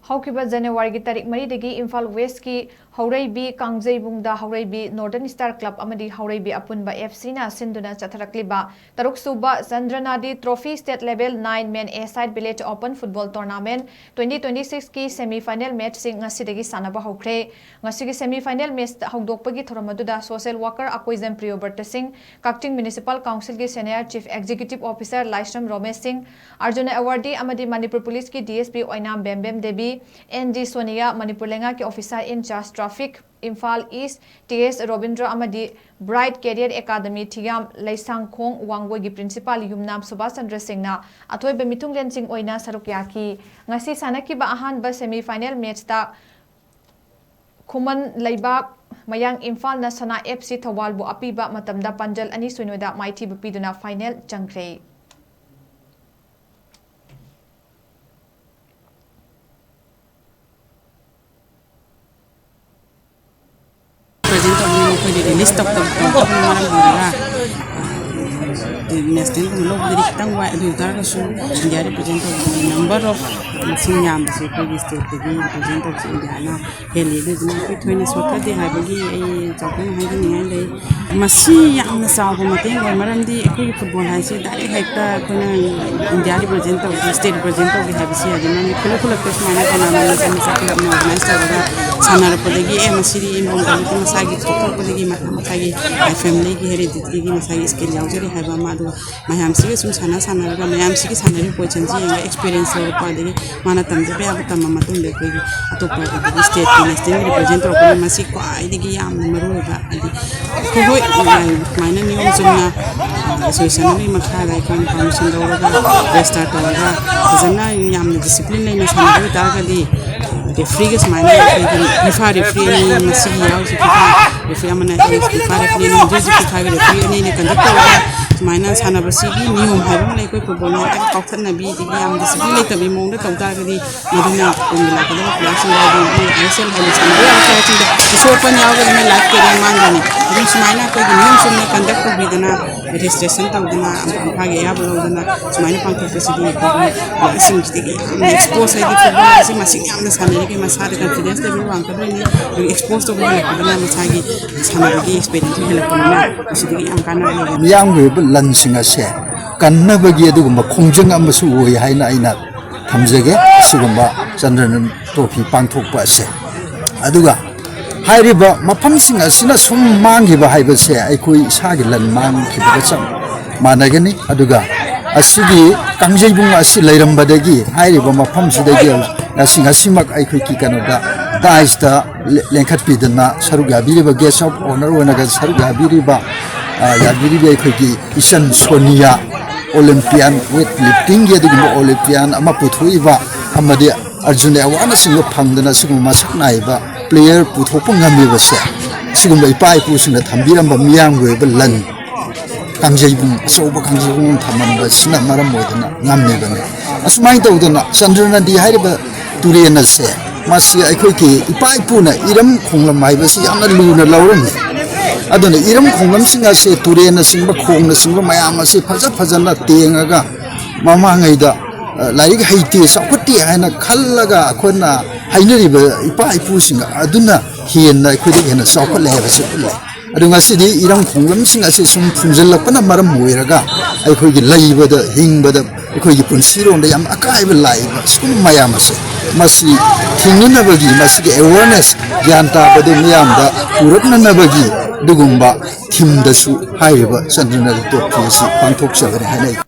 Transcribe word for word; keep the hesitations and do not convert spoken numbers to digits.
ꯍꯧꯈꯤꯕ ꯖꯅꯋꯥꯔꯤꯒꯤ ꯇꯥꯔꯤꯛ ꯃꯔꯤꯗꯒꯤ ꯏꯝꯐꯥꯜ ꯋꯦꯁꯀꯤ ꯍꯧꯔꯩꯕꯤ ꯀꯥꯡꯖꯩꯕꯨꯡꯗ ꯍꯧꯔꯩꯕꯤ ꯅꯣꯔꯗꯔꯟ ꯁ꯭ꯇꯥꯔ ꯀ꯭ꯂꯕ ꯑꯃꯗꯤ ꯍꯧꯔꯩꯕꯤ ꯑꯄꯨꯟꯕ ꯑꯦꯐ ꯁꯤꯅ ꯁꯤꯟꯗꯨꯅ ꯆꯠꯊꯔꯛꯂꯤꯕ ꯇꯔꯨꯛ ꯁꯨꯕ ꯆꯟꯗ꯭ꯔꯅꯥꯗꯤ trophy state level nine men a side village open football tournament twenty twenty ꯁꯤꯛꯁꯀꯤ ꯁꯦꯃꯤ ꯐꯥꯏꯅꯦꯜ ꯃꯦꯆꯁꯤꯡ ꯉꯁꯤꯗꯒꯤ ꯁꯥꯟꯅꯕ ꯍꯧꯈ꯭ꯔꯦ꯫ ꯉꯁꯤꯒꯤ ꯁꯦꯃꯤ ꯐꯥꯏꯅꯦꯜ ꯃꯦꯆ ꯍꯧꯗꯣꯛꯄꯒꯤ ꯊꯧꯔꯝ ꯑꯗꯨꯗ social worker Akoijam Priyobrata Singh, Kakching municipal ꯀꯥꯎꯟꯁꯤꯜꯒꯤ senior chief executive officer Laishram Romesh Singh, Arjun ꯑꯦꯋꯥꯔꯗꯤ ꯑꯃꯗꯤ ꯃꯅꯤꯄꯨꯔ ꯄꯨꯂꯤꯁꯀꯤ D S P Oinam Bembem Devi, N G Sonia, Manipur ꯂꯩꯉꯥꯛꯀꯤ officer in charge traffic, Imphal east, T S Robindra ꯑꯃꯗꯤ bright career academy Thiyam Leisangkhong ꯋꯥꯡꯒꯣꯏꯒꯤ ꯄ꯭ꯔꯤꯟꯁꯤꯄꯥꯜ ꯌꯨꯝꯅꯥꯝ ꯁꯨꯕꯥꯁ ꯆꯟꯗ꯭ꯔ ꯁꯤꯡꯅ ꯑꯊꯣꯏꯕ ꯃꯤꯊꯨꯡꯂꯦꯟꯁꯤꯡ ꯑꯣꯏꯅ ꯁꯔꯨꯛ ꯌꯥꯈꯤ꯫ ꯉꯁꯤ ꯁꯥꯟꯅꯈꯤꯕ ꯑꯍꯥꯟꯕ ꯁꯦꯃꯤ ꯐꯥꯏꯅꯦꯜ ꯃꯦꯆꯇ ꯈꯨꯃꯟ ꯂꯩꯕꯥꯛ ꯃꯌꯥꯡ ꯏꯝꯐꯥꯜꯅ ꯁꯅꯥ ꯑꯦꯐ ꯁꯤ ꯊꯧꯕꯥꯜꯕꯨ ꯑꯄꯤꯕ ꯃꯇꯝꯗ ꯄꯥꯟꯖꯜ ꯑꯅꯤ ꯁꯣꯏꯅꯣꯗ ꯃꯥꯏꯊꯤꯕ ꯄꯤꯗꯨꯅ ꯐꯥꯏꯅꯦꯜ ꯆꯪꯈ꯭ꯔꯦ꯫ ꯄ꯭ꯔꯖꯦꯟ ꯇꯧꯕꯅꯤ, ꯃꯈꯣꯏꯗꯤ ꯔꯤꯂꯤꯁ ꯇꯧꯗꯕ ꯃꯔꯝ ꯑꯣꯏꯔꯒ ꯅꯦꯁꯅꯦꯜꯒꯨꯝꯕ ꯂꯧꯕꯗꯗꯤ ꯈꯤꯇꯪ ꯋꯥꯏ꯫ ꯑꯗꯨ ꯑꯣꯏ ꯇꯥꯔꯒꯁꯨ ꯏꯟꯗꯤꯌꯥ ꯔꯤꯄ꯭ꯔꯖꯦꯟ ꯇꯧꯕꯗꯗꯤ ꯅꯝꯕꯔ ꯑꯣꯐ ꯃꯁꯤꯡ ꯌꯥꯝꯕꯁꯦ ꯑꯩꯈꯣꯏꯒꯤ ꯁ꯭ꯇꯦꯠꯇꯒꯤ ꯔꯤꯄ꯭ꯔꯖꯦꯟ ꯇꯧꯕꯁꯦ ꯏꯟꯗꯤꯌꯥꯅ ꯍꯦꯜꯂꯤ꯫ ꯑꯗꯨꯗꯨꯅ ꯑꯩꯈꯣꯏ ꯊꯣꯏꯅ ꯁꯣꯠꯊꯗꯦ ꯍꯥꯏꯕꯒꯤ ꯑꯩ ꯆꯥꯎꯊꯣꯛꯅ ꯍꯥꯏꯖꯅꯤꯡꯉꯥꯏ ꯂꯩ꯫ ꯃꯁꯤ ꯌꯥꯝꯅ ꯆꯥꯎꯕ ꯃꯇꯦꯡ ꯑꯣꯏ, ꯃꯔꯝꯗꯤ ꯑꯩꯈꯣꯏꯒꯤ ꯐꯨꯠꯕꯣꯜ ꯍꯥꯏꯁꯦ ꯗꯥꯏꯔꯦꯛ ꯍꯦꯛꯇ ꯑꯩꯈꯣꯏꯅ ꯏꯟꯗꯤꯌꯥ ꯔꯤꯄ꯭ꯔꯖꯦꯟ ꯇꯧꯕꯁꯦ, ꯁ꯭ꯇꯦꯠ ꯔꯤꯄ꯭ꯔꯖꯦꯟ ꯇꯧꯒꯦ ꯍꯥꯏꯕꯁꯤ ꯌꯥꯗꯦ꯫ ꯃꯔꯝꯗꯤ ꯈꯨꯜꯂꯛ ꯈꯨꯜꯂꯛꯇ ꯁꯨꯃꯥꯏꯅ ꯇꯣꯔꯅꯥꯃꯦꯟ ꯃꯆꯥ ꯃꯆꯥ ꯀ꯭ꯂꯕꯅ ꯑꯣꯔꯒꯅꯥꯏꯖ ꯇꯧꯔꯒ ꯁꯥꯟꯅꯔꯛꯄꯗꯒꯤ, ꯑꯦ, ꯃꯁꯤꯗꯤ ꯏꯟꯕꯣꯝ ꯀꯃꯤꯇꯤ ꯃꯁꯥꯒꯤ ꯊꯣꯛꯊꯣꯛꯄꯗꯒꯤ, ꯃꯁꯥꯒꯤ ꯐꯦꯃꯤꯂꯤꯒꯤ ꯍꯦꯔꯤꯗꯤꯇꯤꯒꯤ ꯃꯁꯥꯒꯤ ꯁ꯭ꯀꯤꯜ ꯌꯥꯎꯖꯔꯤ ꯍꯥꯏꯕ ꯑꯃ, ꯑꯗꯨꯒ ꯃꯌꯥꯝꯁꯤꯒ ꯁꯨꯝ ꯁꯥꯟꯅ ꯁꯥꯟꯅꯔꯒ ꯃꯌꯥꯝꯁꯤꯒꯤ ꯁꯥꯟꯅꯔꯤꯕ ꯄꯣꯖꯤꯁꯟꯁꯤ ꯌꯦꯡꯉꯒ ꯑꯦꯛꯁꯄꯤꯔꯤꯌꯦꯟꯁ ꯂꯧꯔꯛꯄ, ꯑꯗꯒꯤ ꯃꯥꯅ ꯇꯝꯖꯕ ꯌꯥꯕ ꯇꯝꯃ ꯃꯇꯨꯡꯗ ꯑꯩꯈꯣꯏꯒꯤ ꯑꯇꯣꯞꯄ ꯑꯗꯒꯤ ꯁ꯭ꯇꯦꯠꯀꯤ, ꯅꯦꯁꯅꯦꯜꯒꯤ ꯔꯤꯄ꯭ꯔꯖꯦꯟ ꯇꯧꯔꯛꯄꯅ ꯃꯁꯤ ꯈ꯭ꯋꯥꯏꯗꯒꯤ ꯌꯥꯝꯅ ꯃꯔꯨ ꯑꯣꯏꯕ ꯍꯥꯏꯗꯤ ꯑꯩꯈꯣꯏ ꯍꯣꯏ ꯁꯨꯃꯥꯏꯅ ꯅꯤꯌꯣꯝ ꯆꯨꯝꯅ ꯑꯦꯁꯣꯁꯤꯌꯦꯁꯟꯒꯤ ꯃꯈꯥꯗ ꯑꯩꯈꯣꯏꯅ ꯄꯥꯔꯃꯤꯁꯟ ꯂꯧꯔꯒ ꯔꯦꯖꯤꯁꯇꯔ ꯇꯧꯔꯒ ꯐꯖꯅ ꯌꯥꯝꯅ ꯗꯤꯁꯤꯄ꯭ꯂꯤꯟ ꯂꯩꯅ ꯁꯥꯟꯅꯕ ꯑꯣꯏꯇꯥꯔꯒꯗꯤ ꯔꯦꯐ꯭ꯔꯤꯒ ꯁꯨꯃꯥꯏꯅ ꯑꯩꯈꯣꯏꯒꯤ ꯐꯤꯐꯥ ꯔꯦꯐ꯭ꯔꯤ ꯑꯅꯤ ꯃꯁꯤꯒꯤ ꯌꯥꯎꯔꯤꯁꯦ, ꯐꯤꯐꯥ ꯔꯦꯐ꯭ꯔꯤ ꯑꯃꯅ ꯐꯤꯐꯥ ꯔꯦꯐ꯭ꯔꯤ ꯑꯅꯤ, ꯍꯧꯖꯤꯛ ꯍꯧꯖꯤꯛ ꯐꯤꯐꯥꯒꯤ ꯔꯦꯐ꯭ꯔꯤ ꯑꯅꯤꯅ ꯀꯟꯗꯛ ꯇꯧꯔꯒ ꯁꯨꯃꯥꯏꯅ ꯁꯥꯟꯅꯕꯁꯤꯒꯤ ꯅꯤꯌꯣꯝ ꯍꯥꯏꯕ ꯑꯃ ꯂꯩ꯫ ꯑꯩꯈꯣꯏ ꯐꯨꯠꯕꯣꯜ ꯍꯥꯏꯔꯒ ꯀꯥꯎꯊꯠꯅꯕꯤ, ꯑꯗꯒꯤ ꯌꯥꯝ ꯗꯤꯁꯤꯄ꯭ꯂꯤꯟ ꯂꯩꯇꯕꯤ ꯃꯑꯣꯡꯗ ꯇꯧ ꯇꯥꯔꯒꯗꯤ ꯃꯗꯨꯅ ꯇꯨꯡꯒꯤ ꯂꯥꯛꯀꯗꯕ ꯄ꯭ꯂꯦꯌꯔꯁꯤꯡꯗ ꯍꯥꯏꯗꯤ ꯃꯣꯏ ꯑꯥꯏ ꯑꯦꯁ ꯑꯦꯜ ꯍꯥꯏꯅ ꯁꯥꯟꯅꯕ ꯌꯥꯕ ꯄ꯭ꯂꯦꯌꯔꯁꯤꯡꯗ ꯑꯁꯣꯛ ꯑꯄꯟ ꯌꯥꯎꯔꯒꯗꯤ ꯃꯣꯏ ꯂꯥꯏꯐ ꯀꯦꯔꯤꯌꯔ ꯃꯥꯡꯒꯅꯤ꯫ ꯑꯗꯨꯝ ꯁꯨꯃꯥꯏꯅ ꯑꯩꯈꯣꯏꯒꯤ ꯅꯤꯌꯣꯝ ꯆꯨꯝꯅ ꯀꯟꯗꯛ ꯇꯧꯕꯤꯗꯅ ꯔꯦꯖꯤꯁꯇ꯭ꯔꯦꯁꯟ ꯇꯧꯗꯅ, ꯑꯝꯐꯥꯒꯤ ꯑꯌꯥꯕ ꯂꯧꯗꯅ ꯁꯨꯃꯥꯏꯅ ꯄꯥꯡꯊꯣꯛꯄꯁꯤꯗꯤ ꯑꯉꯥꯡꯁꯤꯡꯁꯤꯗꯒꯤ ꯌꯥꯝꯅ ꯑꯦꯛꯁꯄꯣꯖ ꯍꯥꯏꯗꯤ ꯐꯨꯠꯕꯣꯜ ꯑꯁꯤ ꯃꯁꯤꯡ ꯌꯥꯝꯅ ꯁꯥꯟꯅꯔꯤꯈꯩ ꯃꯁꯥꯗ ꯀꯟꯐꯤꯗꯦꯟꯁ ꯂꯦꯚꯦꯜ ꯋꯥꯡꯒꯗꯣꯏꯅꯤ꯫ ꯑꯗꯨꯒ ꯑꯦꯛꯁꯄꯣꯖ ꯇꯧꯕ ꯍꯦꯜꯂꯛꯄꯗꯨꯅ ꯃꯁꯥꯒꯤ ꯁꯥꯟꯅꯕꯒꯤ ꯑꯦꯛꯁꯄꯤꯔꯤꯌꯦꯟꯁ ꯍꯦꯜꯂꯛꯄꯅꯤꯅ ꯃꯁꯤꯗꯒꯤ ꯌꯥꯝ ꯀꯥꯟꯅꯕ ꯂꯩꯔꯦ꯫ ꯃꯤꯌꯥꯝꯒꯤ ꯑꯣꯏꯕ ꯂꯟꯁꯤꯡ ꯑꯁꯦ ꯀꯟꯅꯕꯒꯤ ꯑꯗꯨꯒꯨꯝꯕ ꯈꯣꯡꯖꯪ ꯑꯃꯁꯨ ꯑꯣꯏ ꯍꯥꯏꯅ ꯑꯩꯅ ꯊꯝꯖꯒꯦ꯫ ꯑꯁꯤꯒꯨꯝꯕ ꯆꯟꯗ꯭ꯔꯅꯟ ꯇ꯭ꯔꯣꯐꯤ ꯄꯥꯡꯊꯣꯛꯄ ꯑꯁꯦ꯫ ꯑꯗꯨꯒ ꯍꯥꯏꯔꯤꯕ ꯃꯐꯝꯁꯤꯡ ꯑꯁꯤꯅ ꯁꯨꯝ ꯃꯥꯡꯈꯤꯕ ꯍꯥꯏꯕꯁꯦ ꯑꯩꯈꯣꯏ ꯏꯁꯥꯒꯤ ꯂꯟ ꯃꯥꯡꯈꯤꯕꯒ ꯆꯞ ꯃꯥꯟꯅꯒꯅꯤ꯫ ꯑꯗꯨꯒ ꯑꯁꯤꯒꯤ ꯀꯥꯡꯖꯩꯕꯨꯡ ꯑꯁꯤ ꯂꯩꯔꯝꯕꯗꯒꯤ ꯍꯥꯏꯔꯤꯕ ꯃꯐꯝꯁꯤꯗꯒꯤ ꯉꯁꯤ, ꯉꯁꯤꯃꯛ ꯑꯩꯈꯣꯏꯒꯤ ꯀꯩꯅꯣꯗ, ꯗꯥꯏꯁꯇ ꯂꯦꯡꯈꯠꯄꯤꯗꯅ ꯁꯔꯨꯛ ꯌꯥꯕꯤꯔꯤꯕ, ꯒꯦꯁ ꯑꯣꯐ ꯑꯣꯅꯔ ꯑꯣꯏꯅꯒ ꯁꯔꯨꯛ ꯌꯥꯕꯤꯔꯤꯕ, ꯑ, ꯌꯥꯕꯤꯔꯤꯕ ꯑꯩꯈꯣꯏꯒꯤ ꯏꯆꯟ ꯁꯣꯅꯤꯌꯥ, ꯑꯣꯂꯦꯝꯄꯤꯌꯥꯟ, ꯋꯦꯠ ꯂꯤꯐꯇꯤꯡꯒꯤ ꯑꯗꯨꯒꯨꯝꯕ ꯑꯣꯂꯦꯝꯄꯤꯌꯥꯟ ꯑꯃ ꯄꯨꯊꯣꯛꯏꯕ ꯑꯃꯗꯤ ꯑꯔꯖꯨꯟ ꯑꯦꯋꯥꯔꯗꯅꯆꯤꯡꯕ ꯐꯪꯗꯅ ꯁꯤꯒꯨꯝꯕ ꯃꯁꯛ ꯅꯥꯏꯕ ꯄ꯭ꯂꯦꯌꯔ ꯄꯨꯊꯣꯛꯄ ꯉꯝꯃꯤꯕꯁꯦ, ꯁꯤꯒꯨꯝꯕ ꯏꯄꯥ ꯏꯄꯨꯁꯤꯡꯅ ꯊꯝꯕꯤꯔꯝꯕ ꯃꯤꯌꯥꯝꯒꯤ ꯑꯣꯏꯕ ꯂꯟ, ꯀꯥꯡꯖꯩꯕꯨꯡ, ꯑꯆꯧꯕ ꯀꯥꯡꯖꯩꯕꯨꯡ ꯑꯃ ꯊꯝꯃꯝꯕꯁꯤꯅ ꯃꯔꯝ ꯑꯣꯏꯗꯅ ꯉꯝꯃꯤꯕꯅꯤ꯫ ꯑꯁꯨꯃꯥꯏꯅ ꯇꯧꯗꯅ ꯆꯟꯗ꯭ꯔ ꯅꯗꯤ ꯍꯥꯏꯔꯤꯕ ꯇꯨꯔꯦꯜ ꯑꯁꯦ, ꯃꯁꯤ ꯑꯩꯈꯣꯏꯒꯤ ꯏꯄꯥ ꯏꯄꯨꯅ ꯏꯔꯝ ꯈꯣꯡꯂꯝ ꯍꯥꯏꯕꯁꯤ ꯌꯥꯝꯅ ꯂꯨꯅ ꯂꯧꯔꯝꯃꯤ꯫ ꯑꯗꯨꯅ ꯏꯔꯝ ꯈꯣꯡꯂꯝꯁꯤꯡ ꯑꯁꯦ, ꯇꯨꯔꯦꯜꯅꯆꯤꯡꯕ, ꯈꯣꯡꯅꯆꯤꯡꯕ ꯃꯌꯥꯝ ꯑꯁꯦ ꯐꯖ ꯐꯖꯅ ꯇꯦꯡꯉꯒ, ꯃꯃꯥꯡꯉꯩꯗ, ꯑ, ꯂꯥꯏꯔꯤꯛ ꯍꯩꯇꯦ, ꯆꯥꯎꯈꯠꯇꯦ ꯍꯥꯏꯅ ꯈꯜꯂꯒ ꯑꯩꯈꯣꯏꯅ ꯍꯥꯏꯅꯔꯤꯕ ꯏꯄꯥ ꯏꯄꯨꯁꯤꯡ ꯑꯗꯨꯅ ꯍꯦꯟꯅ ꯑꯩꯈꯣꯏꯗꯒꯤ ꯍꯦꯟꯅ ꯆꯥꯎꯈꯠꯂꯦ ꯍꯥꯏꯕꯁꯤ ꯎꯠꯂꯦ꯫ ꯑꯗꯣ ꯉꯁꯤꯗꯤ ꯏꯔꯝ ꯈꯣꯡꯂꯝꯁꯤꯡ ꯑꯁꯤ ꯁꯨꯝ ꯐꯨꯝꯖꯤꯜꯂꯛꯄꯅ ꯃꯔꯝ ꯑꯣꯏꯔꯒ ꯑꯩꯈꯣꯏꯒꯤ ꯂꯩꯕꯗ, ꯍꯤꯡꯕꯗ, ꯑꯩꯈꯣꯏꯒꯤ ꯄꯨꯟꯁꯤꯔꯣꯟꯗ ꯌꯥꯝ ꯑꯀꯥꯏꯕ ꯂꯥꯛꯏꯕ ꯁꯤꯒꯨꯝꯕ ꯃꯌꯥꯝ ꯑꯁꯦ, ꯃꯁꯤ ꯊꯤꯡꯅꯅꯕꯒꯤ, ꯃꯁꯤꯒꯤ ꯑꯦꯋꯥꯔꯅꯦꯁ, ꯒ꯭ꯌꯥꯟ ꯇꯥꯕꯗꯨ ꯃꯤꯌꯥꯝꯗ ꯄꯨꯔꯛꯅꯅꯕꯒꯤ ꯑꯗꯨꯒꯨꯝꯕ ꯊꯤꯝꯗꯁꯨ ꯍꯥꯏꯔꯤꯕ ꯆꯟꯗ꯭ꯔꯅꯟ ꯇ꯭ꯔꯣꯐꯤ ꯑꯁꯤ ꯄꯥꯡꯊꯣꯛꯆꯕꯅꯤ ꯍꯥꯏꯅ ꯑꯩ